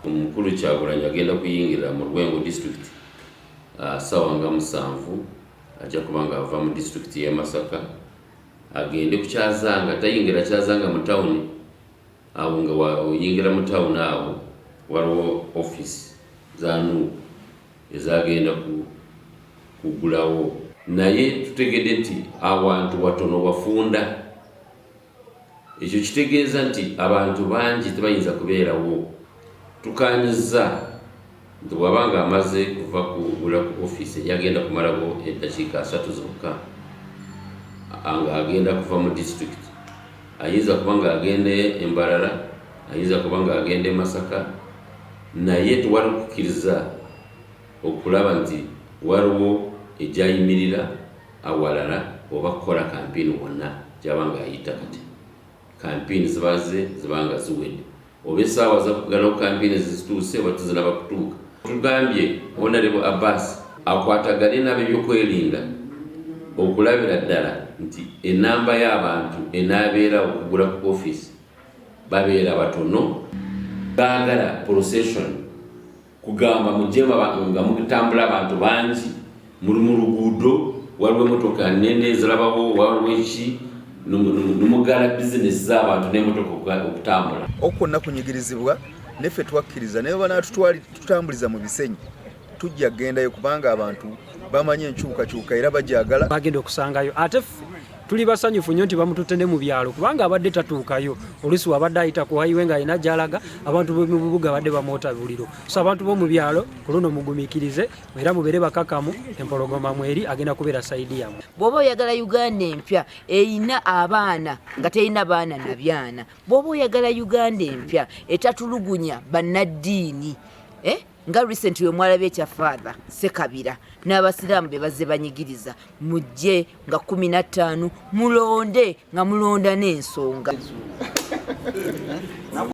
Omukulu Kyagulanyi agenda kuyingira mu Lwengo district saawa nga 7. Ajja kuba nga ava mu disitulikiti y'e Masaka, agende ku Kyazanga. Tayingira Kyazanga mu tawuni awo, nga oyingira mu tawuni awo waliwo offisi za NUP ezagenda kugulawo, naye tutegedde nti awantu watono, wafunda. Ekyo kitegeeza nti abantu bangi tebayinza kubeerawo. Tukanyiza nti bw'aba nga amaze kuva kugula ku ofiisi, yagenda kumalako eddakiika 30 zokka ng'agenda kuva mu disitulikiti. Ayinza kuba ng'agenda e Mbarara, ayinza kuba ng'agenda e Masaka, naye tewali kukkiriza okulaba nti waliwo ejyayimirira awalala oba kukola kampeyini wonna gyaba ng'ayita. Kati kampeyini zibaze zibanga ziwedde, oba essaawa zakugalawo kampeyini zituuse oba tezinaba kutuuka. Tugambye Honorable Abbas akwatagane n'abebyokwerinda okulabira ddala nti enamba y'abantu enaabeera okugula ku ofiisi babeera batono. Baagala procession, kugamba mujje nga mutambula abantu bangi, muli mu luguudo, waliwo emotoka nene ezirabawo, waliwo eki, nimugala bizinesi z'abantu n'emotoka okutambula. Okwonna kunyigirizibwa neffe twakkiriza, naye banatutambuliza mu bisenyi, tujja kugendayo kubanga abantu bamanyi enkyukakyuka era bajagala. Bagenda okusangayo, ate ffe tuli basanyufu nnyo nti bamututte ne mu byalo, kubanga abadde tatuukayo. Oluusi wabadde ayita ku highway nga alina gy'alaga, abantu b'omu bibuga badde bamwota buliro. So abantu b'omu byalo, ku luno mugumiikirize era mubeere bakakamu. Empologoma mweri agenda kubeera side yammwe. Bw'oba oyagala Uganda empya erina abaana nga terina baana na byana, bw'oba oyagala Uganda empya etatulugunya bannaddiini, eh? Nga recently omwalabye ekya Father Sekabira n'abasiraamu be bazze banyigiriza, mujje nga 15 mulonde nga mulonda n'ensonga.